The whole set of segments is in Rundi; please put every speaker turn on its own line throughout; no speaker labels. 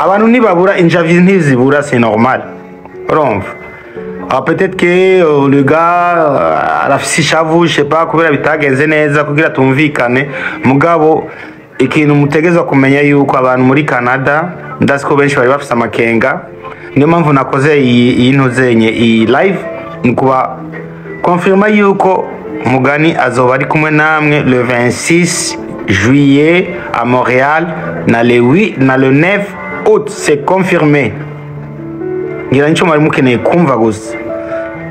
Abantu ntibabura injavi, ntizibura, c'est normal, urumva. Alors peut-être que le gars arafise ishavu, je sais pas, kubera bitagenze neza kugira tumvikane. Mugabo ikintu mutegezwa kumenya yuko abantu muri Canada, ndazi ko benshi bari bafise amakenga, niyo mpamvu nakoze iyi ntuzenye, iyi live, ni kuba confirma yuko Mugani azoba ari kumwe namwe le 26 juillet à Montréal na le 8 na le 9 août, c'est confirmé. Ngira nico mwari mukeneye kumva gusa.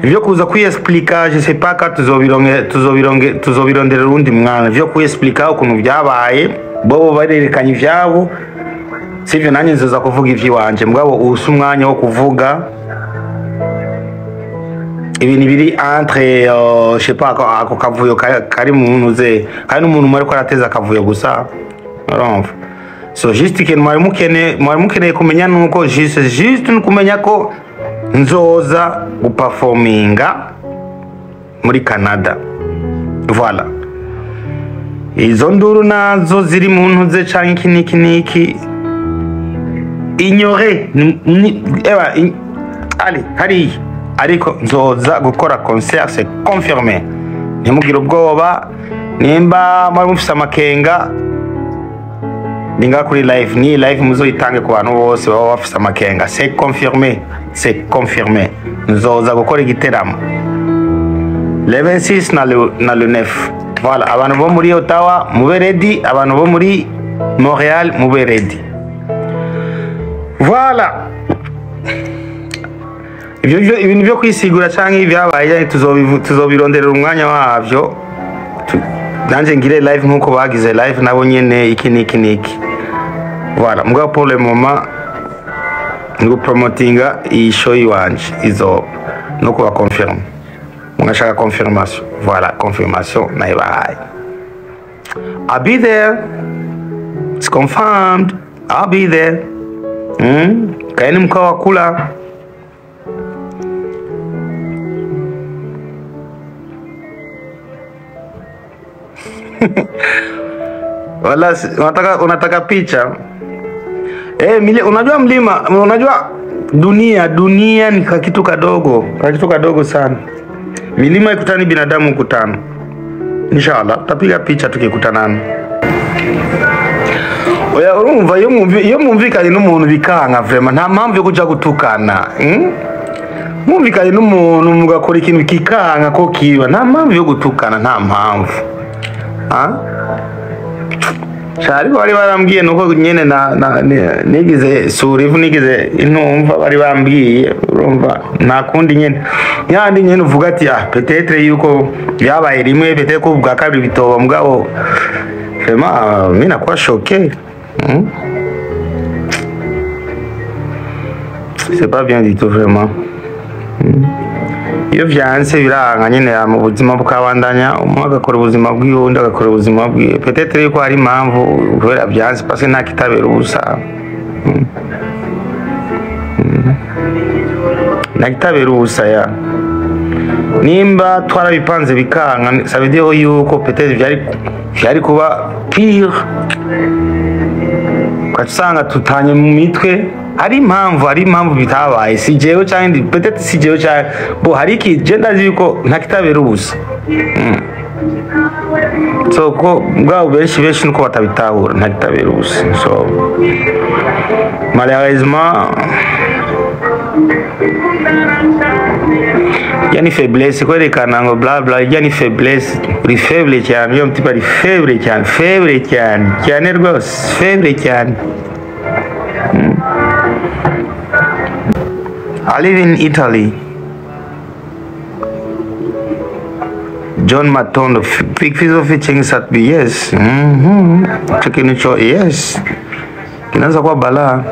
Ivyo kuza kwiyexplica, je sais pas quand tuzobironge, tuzobironge, tuzobironderera uwundi mwana. Ivyo kwiyexplica ukuntu byabaye, bobo barerekanye ivyabo, sivyo? Nanjye nzoza kuvuga ivy'iwanje, mugabo usa umwanya wo kuvuga ibintu biri entre je sais pas, ako kavuyo kari mu ntuze, kandi n'umuntu umwe ariko arateza akavuyo gusa, urumva. So juste ikintu mwari mukeneye kumenya nuko juste ni kumenya ko nzoza guperforminga muri Canada. Voilà. Izo nduru nazo ziri mu ntuze canke iki niki niki, ignore ewa allez hariya, ariko nzoza gukora concert, c'est confirmé. Ntimugire ubwoba. Nimba mwari mufise amakenga, ni ngaha kuri live, ni live muzoyitange ku bantu bose baba bafise amakenga. C'est confirmé, c'est confirmé, nzoza gukora igiteramo le 26 na le 9. Voilà. Abantu bo muri Ottawa mube ready, abantu bo muri Montréal mube ready. Voilà. Ibyo ibintu byo kwisigura canke ibyabaye, tuzobironderera umwanya wavyo. Nanje ngire live nkuko bagize live nabo nyene, iki niki niki. Voilà. Mugabo pour le moment ni gupromotinga iyi show iwanje izoba no kuba confirm. Mugashaka confirmation, voilà, confirmation nayibahaye. I'll be there, it's confirmed, I'll be there. Kaeni mkao wa kula. Wala unataka picha unajua mlima, unajua dunia, dunia ni kakitu kadogo, kakitu kadogo sana. Milima ikutani, binadamu kutana. Inshallah tutapiga picha tukikutanana. Oya, urumva iyo mwumvikanye n'umuntu bikanka, vraiment nta mpamvu yo kuja gutukana? Mwumvikanye n'umuntu mugakora ikintu kikanka ko kiba, nta mpamvu yo gutukana, nta mpamvu. Ah? Sha, ariko bari barambwiye nuko nyene na nigize sura ivu, nigize intumva. Bari bambwiye, urumva, nta kundi nyene, yandi nyene uvuga ati ah, peut-être yuko byabaye rimwe, peut-être ko ubwa kabiri bitoba. Mugabo vraiment mimi nakuwa choqué. C'est pas bien du tout, vraiment. Iyo vyanse biranga nyene, mu buzima bukabandanya, umwe agakora ubuzima bwiwe, undi agakora ubuzima bwiwe. Peut-être yuko hari impamvu kubera vyanse, parce que nta kitabera ubusa. Nta kitabera ubusa. Ya nimba twarabipanze bikanka, ça veut dire yuko peut-être vyari kuba pire, ugaca usanga tutanye mu mitwe. Hari impamvu bitabaye, si jewe canke peut-être si jewe canke bo hari iki. Je ndazi yuko nta kitabera ubusa. So ko bwabo benshi benshi nuko batabitahura, nta kitabera ubusa. So malheureusement ijya ni faiblesse kwerekana ngo bla bla, ijya ni faiblesse, uri faible cyane. Iyo mutipe ari faible cyane, faible cyane cyane rwose, faible cyane. I live in Italy. John Matondo, Big Fizzo featuring Sat-B, yes. Ico yes. Kinaweza kuwa balaa.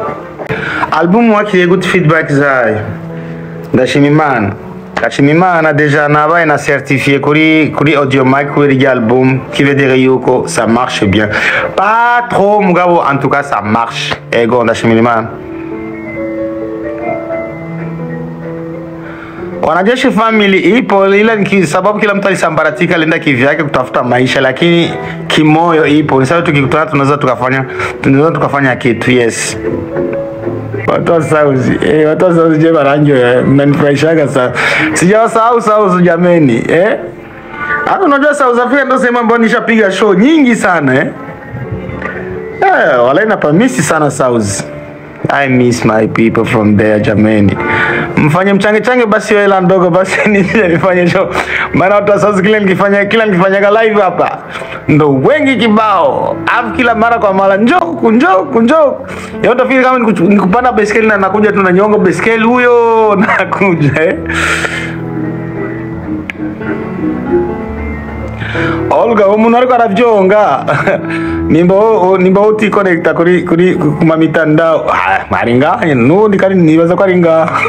Album wakiriye gute feedback zayo? Ndashima Imana. Ndashima Imana, déjà nabaye na certifié kuri Audiomack kuri irya album, qui veut dire yuko ça marche bien. Pas trop mugabo, en tout cas ça marche. Ego, ndashimira Imana. Wanajeshi family ipo, ila ni sababu kila mtu alisambaratika, alienda kivyake kutafuta maisha, lakini kimoyo ipo. Ni sababu tukikutana tunaweza tukafanya kitu, yes. Watu wa South, watu wa South je, barangioye, mnanifurahishaga sana. Sijawasahau South jameni, eh? Hata unajua South Africa ndio sehemu ambayo nishapiga show nyingi sana, eh? Walai napamisi sana South. I miss my people from there jameni. Mfanye mchange change basi hela ndogo basi nije nifanye show. Maana watu wa South kila nikifanyaga live hapa ndo wengi kibao. Alafu kila mara kwa mara njoo huku, njoo huku, njoo huku. Ya utafikiri kama nikupanda baiskeli na nakuja tu na nyongo baiskeli huyo nakuja, eh. Olga umuntu ariko aravyonga nimba utikonekta kuri kuma mitandao. Ah, ari ngaha nundi kandi nibaza ko ari ngaha,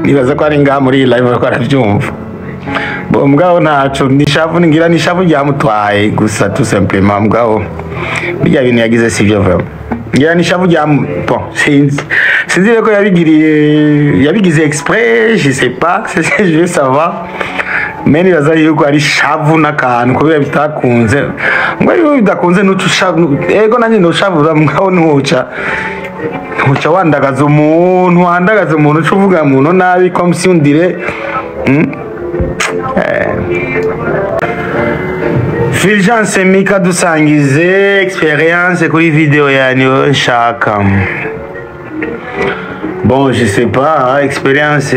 nibaza ko ari ngaha muri iyi live ariko aravyumva. Bo mugabo ntaco nishavu, ngira nishavu ryamutwaye gusa, tout simplement. Mugabo bijya bintu yagize sivyo vraiment, ngira nishavu rya bon, sinzi ko yabigiriye, yabigize exprès, je sais pas, je vais savoir, mais nibaza yuko ari shavu n'akantu kubera bitakunze. Ngo iyo bidakunze nuca ushavu, ego nanjye nushavura, mugabo ntuca wandagaza umuntu, wandagaza umuntu, uca uvuga umuntu nabi comme si on dirait. Fulgence Mika, dusangize experience kuri video ya niyo nshaka. Bon, je sais pas, hein, experience.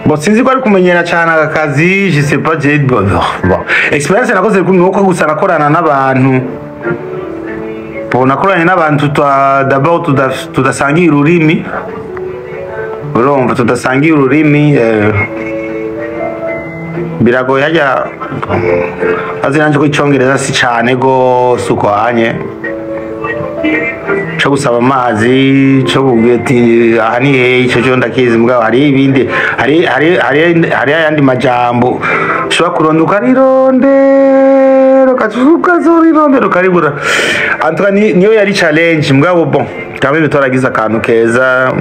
Bon, sinzi ko ari kumenyera cyane aka kazi, je sais pas, je bon, bon. Experience nakoze ni uko gusa nakorana n'abantu. Bon, nakoranye n'abantu d'abord tudasangiye ururimi. Urumva tudasangiye ururimi, biragoye hajya azi nanje ko icongereza si cane gose uko hanye co gusaba amazi, co kubwira ati aha ni hehe, ico co ndakizi. Mugabo hari ibindi, hari ayandi majambo ushobora kuronda ukarirondera, ukazorirondera ukaribura. En tout cas niyo yari challenge, mugabo bon, quand même twaragize akantu keza,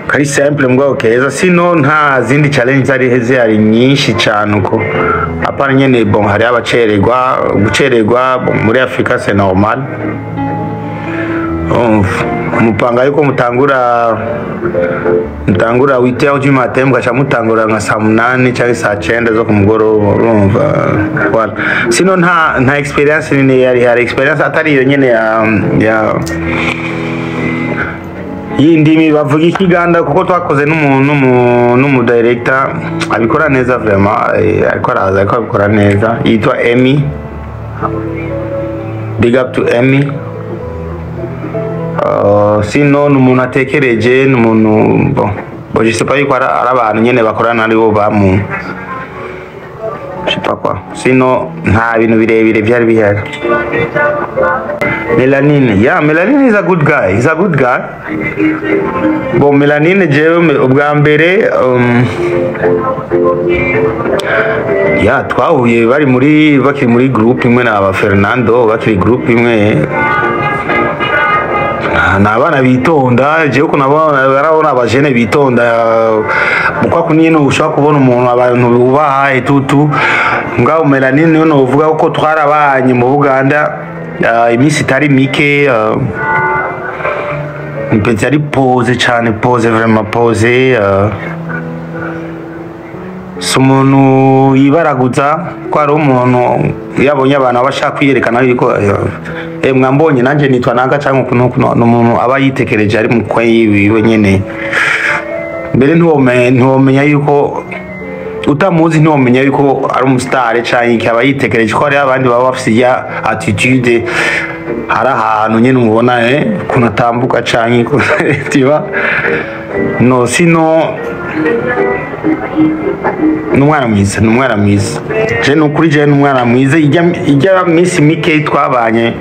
kari simple mugabo keza. Sino nta zindi challenge zari zihari nyinshi cyane uko, apana nyene. Bon, hari abacererwa, gucererwa bon, muri Afrika c'est normal. Umupanga yuko mutangura 8h du matin, mugaca mutangura nka saa 8 cyangwa saa 9 zo ku mugoroba, urumva, voilà. Sino nta experience nini yari hari, experience atari iyo nyene ya y'indimi bavuga ikiganda, kuko twakoze n'umu director abikora neza vraiment, ariko araza, ariko abikora neza, yitwa Emmy. Big up to Emmy. Sino ni umuntu atekereje, ni umuntu bon, je sais pas yuko ari abantu nyene bakorana aribo bamu, je sais pas quoi. Sino nta bintu birebire byari bihari. Melanine, yeah, Melanine is a good guy. He's a good guy. Bon, Melanine jewe ubwa mbere ya twahuye bari muri bakiri muri group imwe na ba Fernando, bakiri group imwe. Ni abana bitonda, jewe ukuntu barabona abajene bitonda mukwa kunini ushobora kubona umuntu abantu bubaha etutu. Mugabo Melanine niwe novuga ko twarabanye mu Buganda iminsi itari mike, petit ari posé cyane, posé vraiment posé, si umuntu yibaraguza ko ari umuntu yabonye abantu aba ashaka kwiyerekana yuko mwambonye nanjye nitwa naka cyangwa uku n'uku. Ni umuntu aba yitekereje ari mu kwe yiwe nyene. Mbere ntiwomenya yuko utamuzi, ntiwomenya yuko ari umusitari canke iki, aba yitekereje ko hariho abandi baba bafise ya attitude, hari ahantu nyene umubona, ukuntu atambuka canke tiba no. Sino ni umwana mwiza, ni umwana mwiza. Je ni ukuri, je ni umwana mwiza. Ijya minsi mike twabanye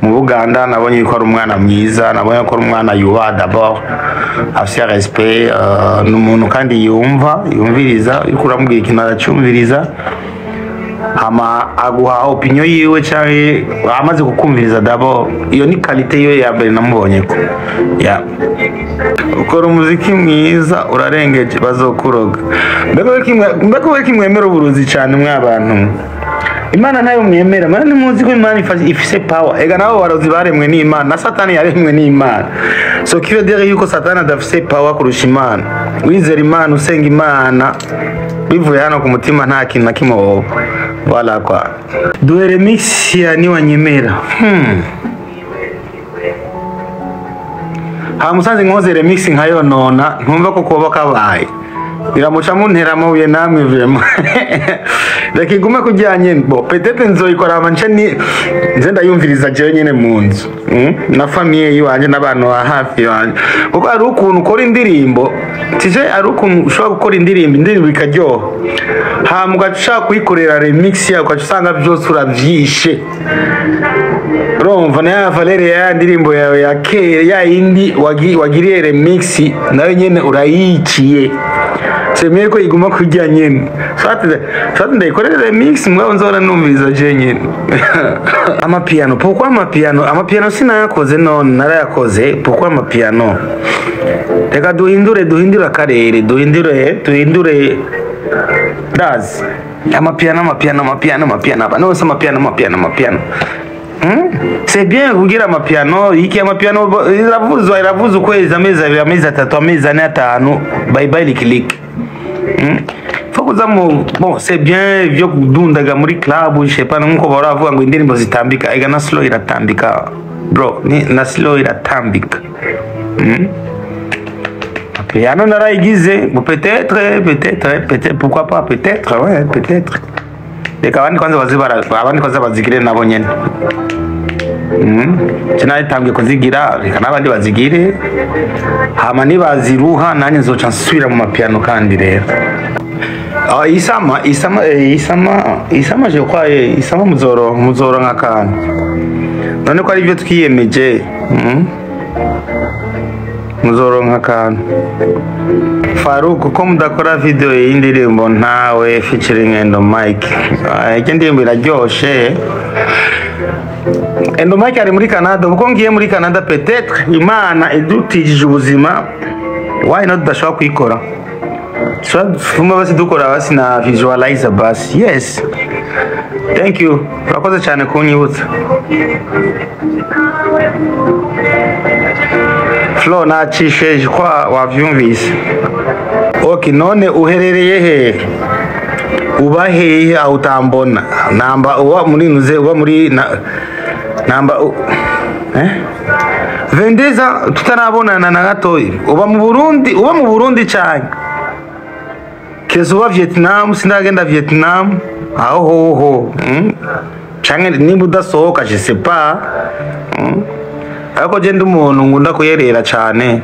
mu Buganda nabonye yuko ari umwana mwiza, nabonye ko ari umwana yubaha d'abord, afise respect, ni umuntu kandi yumva, yumviriza, yuko uramubwira ikintu aracyumviriza, hama aguha opinion yiwe canke amaze kukumviriza d'abord. Iyo ni qualité yiwe ya mbere namubonye ko yeah. Ukora umuziki mwiza urarengeje, bazokuroga. Mbega we kimwe mwemera uburozi cyane mwa bantu. Imana nayo mwemera, mana ntimuzi ko Imana ifise power. Ega nabo barozi baremwe n'Imana, na Satani yaremwe n'Imana. So qui veut dire yuko Satani adafise power kurusha Imana. Wizera Imana, usenga Imana bivuye hano ku mutima, nta kintu na kimwe woba. Voilà quoi. Duhe remix ya Niwanyemera. Ha musanze nkoze remix nkayonona, ntumva ko koba kabaye biramuca muntera amabuye namwe. Vraiment, reka igume kujya nyene. Bon, peut-être nzoyikora hama nce ni nze ndayumviriza jewe nyene mu nzu, Na famille yiwanje n'abantu ba hafi yanje, kuko hari ukuntu ukora indirimbo tije, hari ukuntu ushobora gukora indirimbo, indirimbo ikaryoha, hama ugaca ushaka kuyikorera remix yawe, ugaca usanga byose uravyishe. Urumva na ya valeur ya ndirimbo yawe ya kera, ya yindi wagiriye remix, nayo nyene urayiciye. C'est mieux ko iguma kurya nyene. Soit ndayikorere remix, mugabo nzora numviriza je nyene. Amapiano, pourquoi amapiano? Amapiano sinayakoze none narayakoze. Pourquoi amapiano? Reka duhindure akarere, duhindure ndazi amapiano, amapiano, amapiano, amapiano, abantu bose amapiano, amapiano, amapiano. C'est bien kugira amapiano iki. Amapiano iravuzwa, iravuza ukwezi, amezi 2, amezi 3, amezi 4, 5, bye bye, likiliki. Faut kuza mu, bon, c'est bien vyo kudundaga muri club, je sais pas, nkuko bahora bavuga ngo indirimbo zitambika. Ega na slow iratambika, bro, ni na slow iratambika. Piano narayigize. Bon, peut-être, peut-être, peut-être, pourquoi pas, peut-être, ouais, peut-être. Reka abandi kwanza bazibara, abandi kwanza bazigire nabo nyene. Sinayitangiye kuzigira, reka n'abandi bazigire, hama nibaziruha nanjye nzoca nsubira mu mapiano. Kandi rero, ah, isama isama, isama, isama, je crois, isama muzoro nk'akantu none ko ari byo twiyemeje. Muzoro nk'akantu. Faruku, ko mudakora video y'indirimbo ntawe featuring Endo Mike? Ah, iyo ndirimbo iraryoshe. Endo Mike ari muri Canada. Uko ngiye muri Canada, peut-être Imana idutijije ubuzima, why not tudashobora kuyikora? Fuma basi dukora basi na visualizer basi. Yes, thank you, urakoze cyane kunyibutsa. Flo nacishe kwa wavyumvise. Okay, none uherereye hehe? Uba hehe aho utambona? Namba uba muri nuze, uba muri na, namba eh? Vendeza tutarabonana na gatoyi. Uba mu Burundi, uba mu Burundi cyane. Keza uba Vietnam, sindagenda Vietnam. Aho hoho. Canke nimba udasohoka, je sais pas. Ariko je ndi umuntu ngunda kuyerera cyane.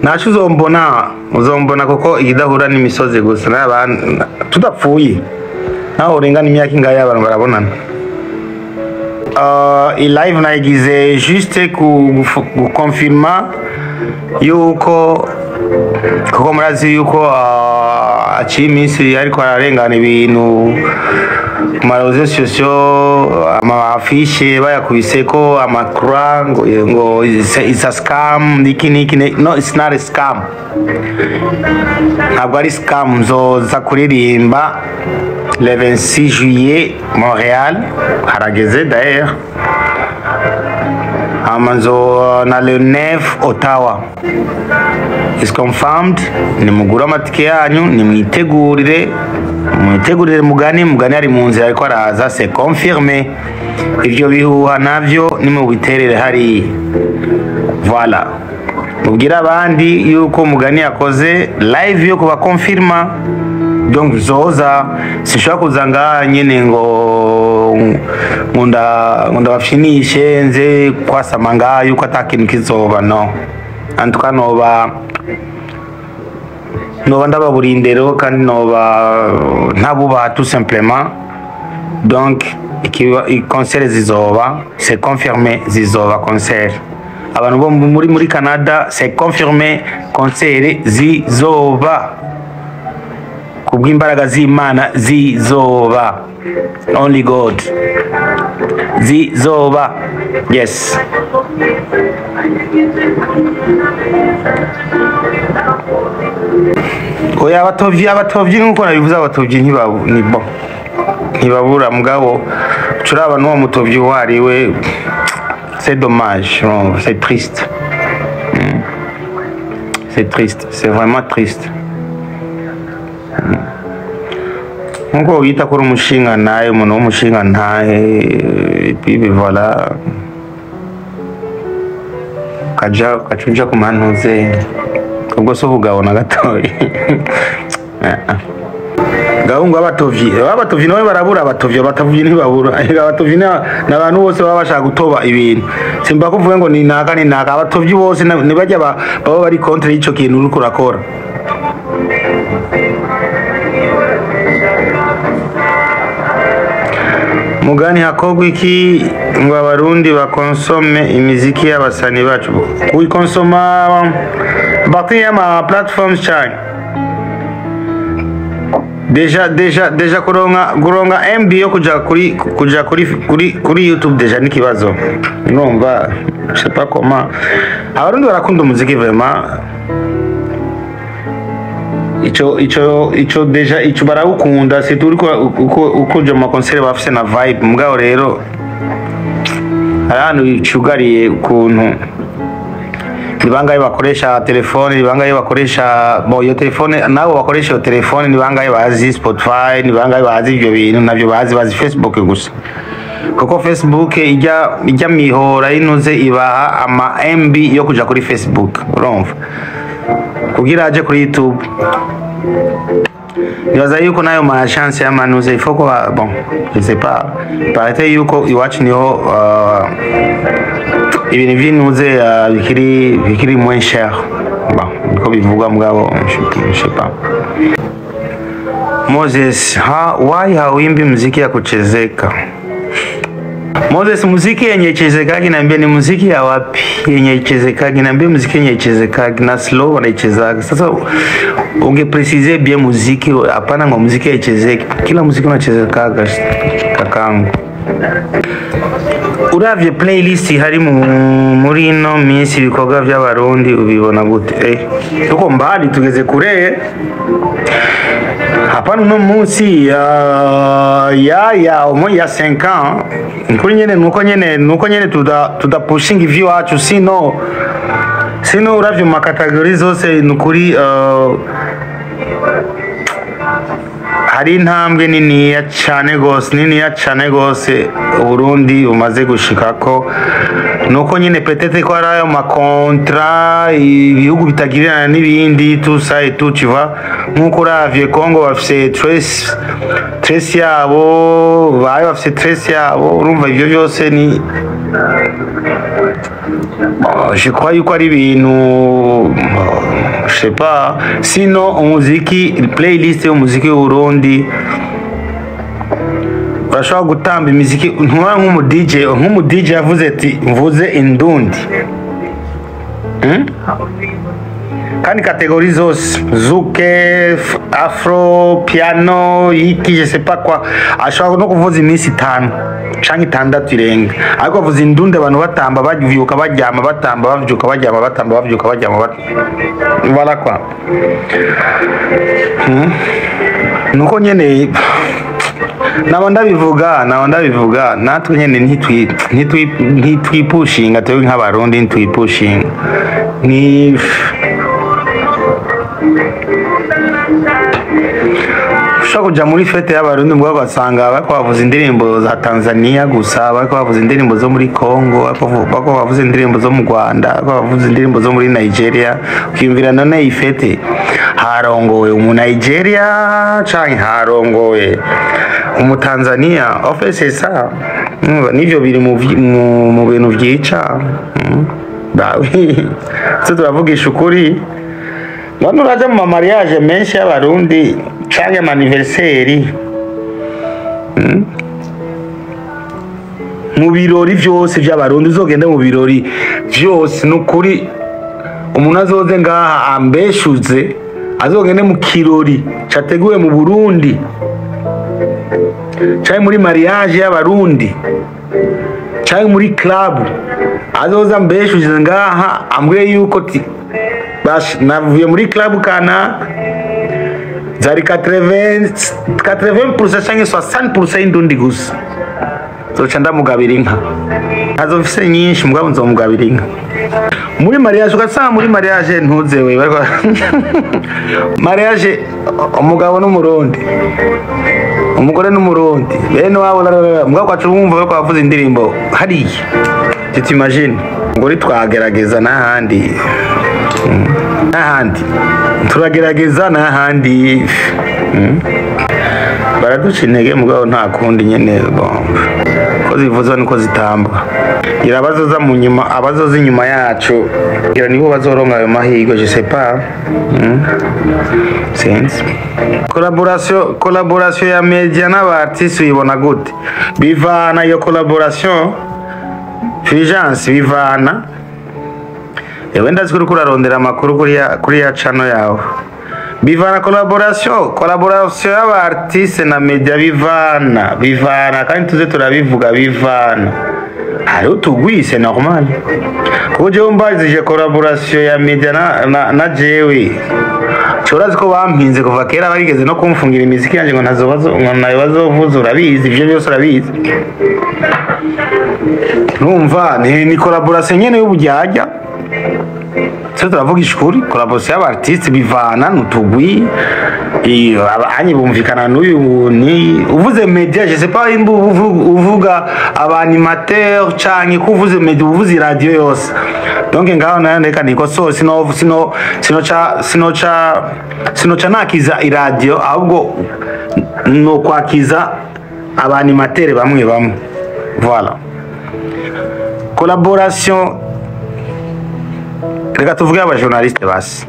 Naco uzombona, uzombona kuko igidahura n'imisozi gusa n'abantu tudapfuye. Naho urengana imyaka ingahe, abantu barabonana. I live nayigize juste gukonfirma yuko, kuko murazi yuko aciye iminsi ariko ararengana ibintu ku ma réseaux sociaux, ama affiche bayakubiseko amakra ngo it's a scam, niki niki. No, it's not a scam, ntabwo ari scam. Nzoza kuririmba le 26 juillet Montréal, harageze d'ailleurs. Hama nzo na le 9 Ottawa. Is confirmed. Nimugure amatike yanyu, nimwitegurire, mwitegurire mugani. Mugani ari mu nzira, ariko araza, c'est confirmé. Ivyo bihuha navyo nimubiterere hari. Voilà, mubwire abandi yuko mugani yakoze live yo kubakonfirma. Donc zoza, sinshobora kuza ngaha nyene ngo ndabafyinishe, nze kwasama ngaha yuko ata kintu kizoba. No, en tout cas noba ndababura indero kandi noba ntabubaha, tout simplement. Donc concert zizoba, c'est confirmé, zizoba concert. Abantu bo muri Canada, c'est confirmé, concert zizoba kubw'imbaraga z'Imana, zizoba. Only God. Zizoba. Yes. Oya, abatovyi, abatovyi nkuko nabivuze, abatovyi ntibabu ni bon, ntibabura. Mugabo curaba n'uwo mutovyi uwo ari we, c'est dommage, non, c'est triste. C'est triste, c'est vraiment triste. Nkuko wita ko uri umushinga ntahe, umuntu w'umushinga ntahe, et puis voilà, ukaja ukaca uja ku mantuze, ubwo si ubugabo na gatoya. Gahungu, abatovyi, abatovyi nawe barabura. Abatovyi, abatovyi ntibabura. Abatovyi ni abantu bose baba bashaka gutoba ibintu. Simba kuvuga ngo ni naka, ni naka. Abatovyi bose ni bajya baba bari contre y'ico kintu uriko urakora. Mugani hakorwa iki ngo Abarundi bakonsome imiziki y'abasani bacu? Kuyikonsoma bati y'ama platforms cyane. Déjà, déjà, déjà kuronka MB yo kuja kuri YouTube déjà ni kibazo. Urumva, je sais pas comment. Abarundi barakunda umuziki vraiment. Ico déjà, ico barawukunda, c'est uriko uko uja mu ma concert bafise na vibe. Mugabo rero hari ahantu bicugariye ukuntu. Ni bangahe bakoresha telefone? Ni bangahe bakoresha, bo, iyo telefone? Nabo bakoresha iyo telefone, ni bangahe bazi Spotify? Ni bangahe bazi ibyo bintu? Nabyo bazi, bazi Facebook gusa, kuko Facebook ijya mihora yinuze ibaha ama MB yo kuja kuri Facebook. Urumva, kugira aje kuri YouTube, nibaza yuko nayo ma chance y'amanuze, il faut ko bon, je sais pas, paraît yuko iwacu niho ibintu vy'inuze bikiri moins cher. Bon, niko bivugwa, mugabo je sais pas. Moses, ha, why hauimbi muziki ya kuchezeka? Moses, muziki yenye ichezekagi, niambie ni muziki ya wapi yenye ichezekagi? Niambie muziki yenye ichezekagi na slow wanaichezaga. Sasa unge préciser bien muziki, hapana ngo muziki haichezeki. Kila muziki unachezekaga, kakangu. Uravye playlist ihari muri ino minsi, ibikorwa vy'Abarundi ubibona gute? Tuko mbali, tugeze kure. Hapana, uno munsi ya au moins ya 5 ans kuri nyene, nuko nyene tuda pushinga ivy'iwacu. Sino uravye mu ma catégories zose, nukuri hari intambwe niniya cane gose, niniya cane gose Uburundi bumaze gushikako. Nuko nyene peut-être ko ari ayo ma contrats ibihugu bitagirirana n'ibindi, tout ça et tout, tu vois. Nkuko uravye Congo bafise trace yabo, bayo bafise trace yabo. Urumva, ivyo vyose ni bon, je crois yuko ari ibintu, je sais pas. Sinon umuziki, playlist y'umuziki w'Uburundi, urashobora gutamba imiziki ntuba nk'umu DJ yavuze ati mvuze indundi. Kandi catégories zose, zouk, afro, piano, iki, je sais pas quoi, ashobora no kuvuza iminsi 5 canke 6 irenga, ariko avuza indundi, abantu batamba, bavyuka, baryama, batamba, bavyuka, baryama, batamba, bavyuka, baryama, voilà quoi. Nuko nyene naba ndabivuga, natwe nyene ntitwipushinga. Twebwe nk'Abarundi ntitwipushinga, ni ushobora kuja muri fête y'Abarundi mbwa ugasanga bariko bavuza indirimbo za Tanzania gusa, bariko bavuza indirimbo zo muri Congo, bariko bavuza indirimbo zo mu Rwanda, bariko bavuza indirimbo zo muri Nigeria. Ukiyumvira, none iyi fête harongowe umu Nigeria canke harongowe umu Tanzania? En fait, c'est ça. Urumva, nivyo biri mu bintu vyica. Bah oui, se turavugisha ukuri. None uraja mu ma mariage menshi y'Abarundi canke ama anniversaire, Mu birori vyose vy'Abarundi, uzogende mu birori vyose, nukuri umuntu azoze ngaha ambeshuze, azogende mu kirori categuwe mu Burundi canke muri mariage y'Abarundi. Canke muri club, azoza mbeshuje ngaha ambwire yuko ti bash navuye muri club kana zari 80 80% canke 60% y'indundi gusa, zoca ndamugabira inka. Ntazo mfise nyinshi, mugabo nzomugabira inka. Muri mariage, ugasanga muri mariage ntuzewe bariko mariage, umugabo n'umurundi, umugore n'umurundi, bene wabo, mugabo kwacu wumva bariko bavuza indirimbo hariya, tu t'imagines? Ngo twagerageza n'ahandi, n'ahandi turagerageza n'ahandi. Baraduca intege, mugabo nta kundi nyene. Bon, ko zivuza niko zitambwa. Gira abazoza mu nyuma, abazoza inyuma yacu, gira nibo bazoronka ayo mahirwe, je sais pas. Sinzi. Collaboration ya media n'aba artiste uyibona gute? Bivana iyo collaboration, Fulgence, bivana. Ewe, ndazi ko uriko urarondera amakuru kuri ya channel yawe. Bivana collaboration y'aba artiste na media, bivana kandi tuze turabivuga, bivana. Hariho utugwi, c'est normal, kuko jewe mbazije collaboration ya media na jewe urazi ko bampinze kuva kera, barigeze no kumfungira imiziki yanjye ngo ntazobazo, ngo nayo bazovuza. Urabizi, ivyo byose urabizi. Numva ni collaboration nyene y'ubujyajya. Twe turavuga ishuri, collaboration y'aba artiste bivana n'utugwi. Iyo anye bumvikana n'uyu ni uvuze media, je sais pas imbu uvuga aba animateur canke ko uvuze media uvuze radio yose. Donc ngaho nayo ndeka niko so sino sinoca nakiza iradio, ahubwo no kwakiza aba animateur bamwe bamwe. Voilà, collaboration, reka tuvuge aba journaliste basi,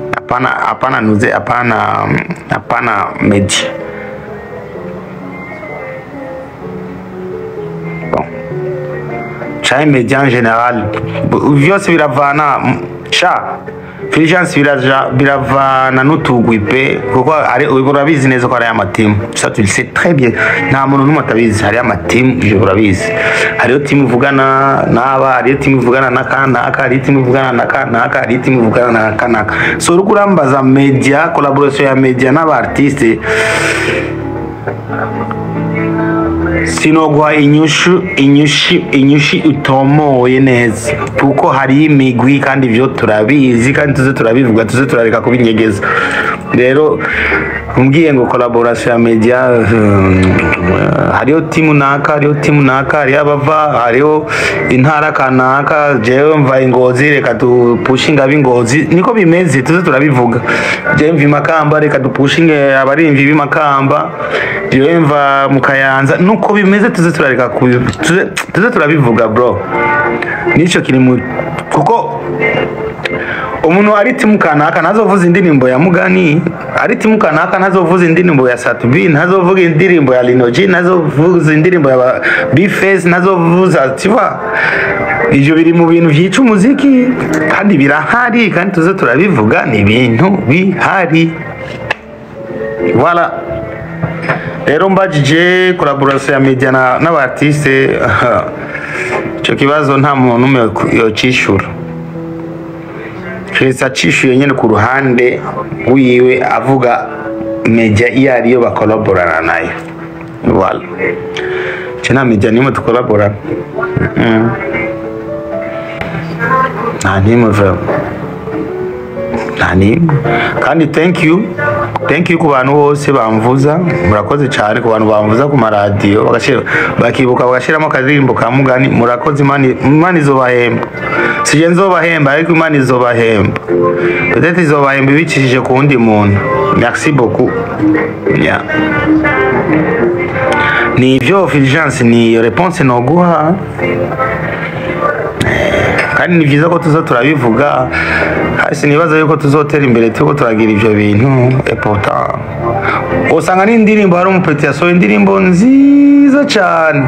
hapana nuze, hapana media. Bon, canke media en général, vyose biravana sha Fulgence, biraja biravana n'utugwi pe, kuko ari urabizi neza ko ari amatimu. Ça, tu le sais très bien, nta muntu n'umwe atabizi. Hari amatimu, ivyo urabizi. Hariho timu ivugana n'aba, hariho timu ivugana na kanaka, hariho timu ivugana na kanaka, hariho timu ivugana na kanaka. So uriko urambaza media, collaboration ya media n'aba artiste, sinogwa inyushu itomoye neza, kuko hari imigwi kandi ivyo turabizi, kandi tuze turabivuga, tuze turareka kubinyegeza. Rero umbwiye ngo collaboration ya media, hariho timu naka, hariho timu naka, hariho abava, hariho intara kanaka. Jewe mva Ingozi, reka dupushinga ab'Ingozi. Niko bimeze, tuze turabivuga. Jewe mva Imakamba, reka dupushinge abarimvyi b'Imakamba. Jewe mva mu Kayanza, nuko bimeze. Tuze turareka tuze turabivuga, bro. Nico kiri mu kuko umuntu ari timu kanaka ntazovuza indirimbo ya Mugani, ari timu kanaka ntazovuza indirimbo ya Satubi, ntazovuga indirimbo ya Lino G, ntazovuza indirimbo ya Bface, ntazovuza, tu vois? Ivyo biri mu bintu vyica umuziki kandi birahari, kandi tuze turabivuga, ni ibintu bihari. Voilà. Rero mbajije collaboration ya media n'aba artiste, ico kibazo nta muntu n'umwe yocishura keretse acishuye nyene ku ruhande wiwe, avuga media iyo ariyo bakolaborana nayo. Voilà, ce nta media nimwe tukolaborana. Nta nimwe vraiment, nta nimwe. Kandi thank you, thank you ku bantu bose bamvuza, murakoze cyane. Ku bantu bamvuza ku maradiyo bakibuka bagashiramo akaririmbo ka Mugani, murakoze. Imana izobahemba. Sije nzobahemba, ariko Imana izobahemba, peut-être izobahemba ibicishije ku wundi muntu. Merci beaucoup, yeah. Ni ivyo, Fulgence, ni iyo réponse noguha. Kandi ni byiza ko tuza turabivuga hasi. Nibaza yuko tuzotera imbere turiko turagira ivyo bintu. Et pourtant usanga n'indirimbo, hari umupeti yasohoye indirimbo nziza cyane,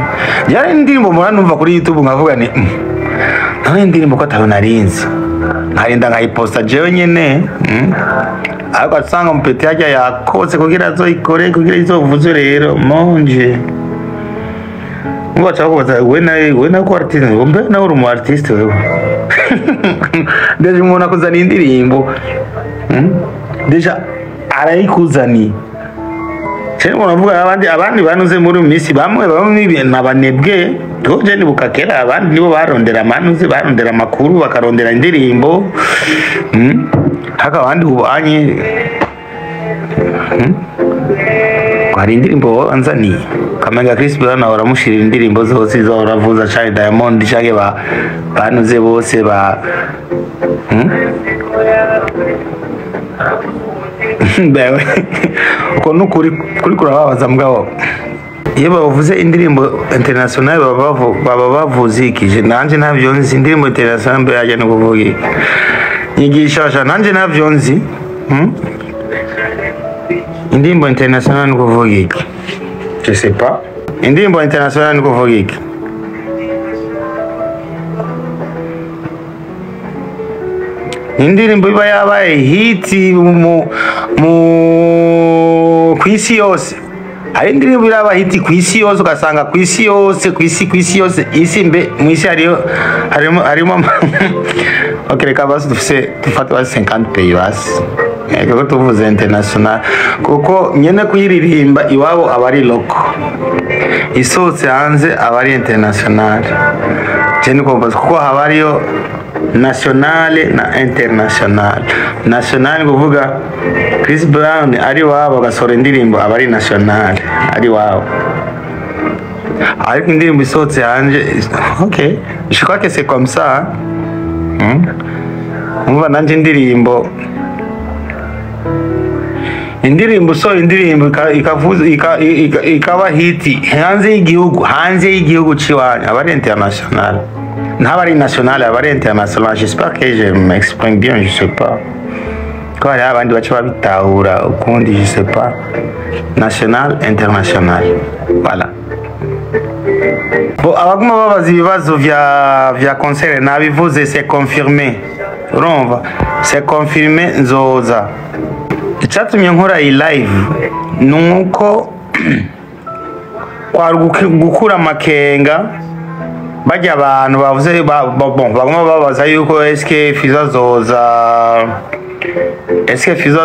yari indirimbo mpora numva kuri YouTube, nkavuga ni none indirimbo ko atayo narinzi, nkarinda nkayiposta jewe nyene. Ariko asanga umupeti yarya yakotse kugira azoyikore, kugira izovuze. Rero monje Baca bakubaza: "We nawe, we nawe ko artiste, ngo mbe nawe uri umu artiste wewe?" Déjà umuntu akuzaniye indirimbo, Déjà arayikuzaniye. Cyane umuntu avuga abandi banuze muri iyi minsi, bamwe bamwe ibintu abanebwe. Je nibuka kera abandi nibo barondera amanuze, barondera amakuru, bakarondera indirimbo. Haka abandi ubu anye, Hari indirimbo wanzaniye, kamenga Chris Brown ahora amushirira indirimbo zose izo ahora avuza, canke Diamond, canke ba banuze bose ba, Bewe, uko nukuri kuri kurababaza. Mugabo iyo bavuze indirimbo international baba bavuze iki? Je nanje ntavyo nzi. Indirimbo international mbe yajya no kuvuga iki? Nyigisha sha, nanje ntavyo nzi, Indirimbo international ni kuvuga iki? Je sais pas. Indirimbo international ni kuvuga iki? Indirimbo iba yabaye hit mu kw'isi yose. Hari indirimbo iraba hit kw'isi yose, ugasanga kw'isi yose, kw'isi yose, isi mbe mu isi hariyo harimo okay, reka basi dufise, dufate basi 50 pays basi. Kuko tuvuze international, kuko nyene kuyiririmba iwabo aba ari local, isohotse hanze aba ari international. Je niko mbaza, kuko haba hariyo nationale na international. National ni kuvuga Chris Brown ari wabo agasohora indirimbo, aba ari national ari wabo, ariko indirimbo isohotse hanze, ok, je crois que c'est comme ça, hein? Umva nanje indirimbo usohora indirimbo ikavuza ikaba hit hanze y'igihugu, hanze y'igihugu ciwanyu, aba ari international, ntaba ari national, aba ari international. J'espère que je m'exprime bien. Je sais pas ko hariho abandi baca babitahura ukundi, je sais pas. National, international, voilà. Bo abaguma babaza ibibazo vya concert, nabivuze, c'est confirmé. Urumva, c'est confirmé, nzoza. Icyatumye nkora iyi live ni uko kwari gukura amakenga bajya abantu bavuze bon, baguma babaza yuko eske Fizo azoza, eske Fizo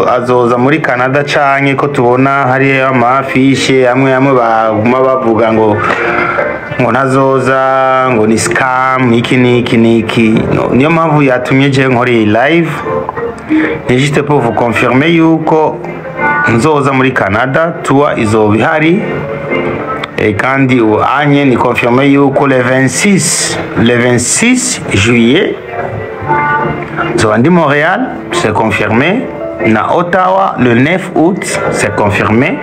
azoza muri Canada, canke ko tubona hariyo ama affiches amwe amwe baguma bavuga ngo ntazoza, ngo ni scam, iki n'iki n'iki. No, niyo mpamvu yatumye je nkora iyi live, ni juste pour vous confirmer yuko nzoza muri Canada, tour izoba ihari. Kandi ubu anye ni confirmé yuko le 26, le 26 juillet nzoba ndi Montréal, c'est confirmé, na Ottawa le 9 août, c'est confirmé.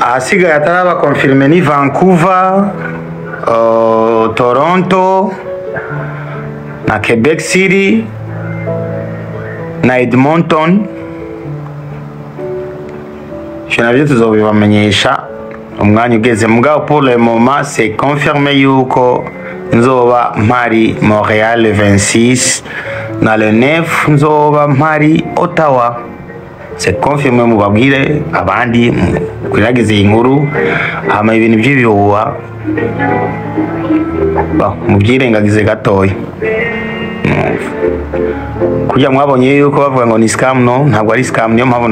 Ahasigaye ataraba confirmé ni Vancouver, Toronto na Quebec City na Edmonton. Ivyo navyo tuzobibamenyesha umwanya ugeze. Mugabo pour le moment c'est confirmé yuko nzoba mpari Montréal le 26 na le 9 nzoba mpari Ottawa, c'est confirmé. Mubabwire abandi kwiragize iyi nkuru, hama ibintu by'ibihuha, bon, mubyirengagize gatoya. Kurya mwabonye yuko bavuga ngo ni scam, no, ntabwo ari scam. Niyo mpamvu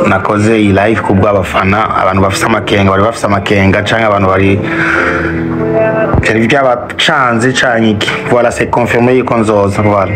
nakoze iyi live kubw'abafana, abantu bafise amakenga, bari bafise amakenga, canke abantu bari byari byabacanze canke iki. Voilà, c'est confirmé yuko nzoza, voilà.